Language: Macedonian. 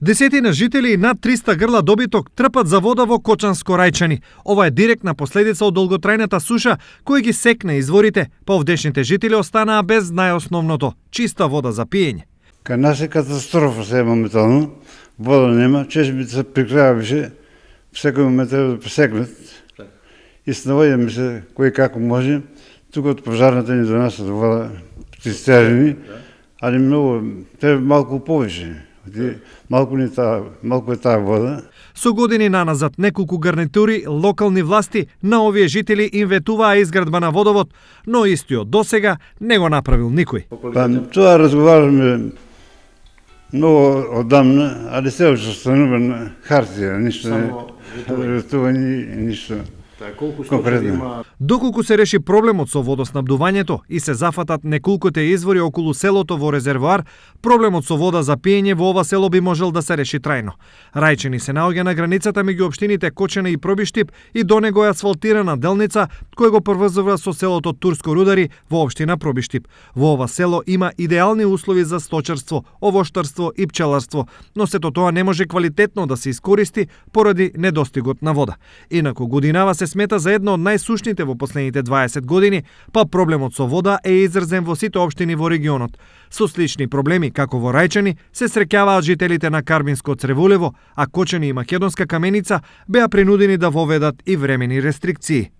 Десетина жители и над 300 грла добиток трпат за вода во Кочанско Рајчани. Ова е директна последица од долготрајната суша која ги секна изворите, па овдешните жители останаа без најосновното – чиста вода за пиење. Кај нас е катастрофа се моментално, вода нема, чешмите се прикраја више, секој момент треба да пресекнат. И снаоѓаме се кој како може, тука од пожарната ни донасат вода, цистерни, али многу, треба малку повише. Малку е таа вода. Со години наназад неколку гарнитури, локални власти на овие жители им ветуваа изградба на водовод, но истиот досега не го направил никој. Па тоа разговараме многу одамна, али се уште станува на хартија, ништо не ветување, ништо. Доколку се реши проблемот со водоснабдувањето и се зафатат неколкуте извори околу селото во резервоар, проблемот со вода за пиење во ова село би можел да се реши трајно. Рајчани се наоѓа на границата меѓу општините Кочана и Пробиштип и до него е асфалтирана делница која го поврзува со селото Турско Рудари во општина Пробиштип. Во ова село има идеални услови за сточарство, овоштарство и пчеларство, но сето тоа не може квалитетно да се искористи поради недостигот на вода. Инаку годинава се смета за едно од најсушните во последните 20 години, па проблемот со вода е изразен во сите општини во регионот. Со слични проблеми, како во Рајчани, се среќаваат жителите на Карбинско Цревулево, а Кочани и Македонска Каменица беа принудени да воведат и времени рестрикции.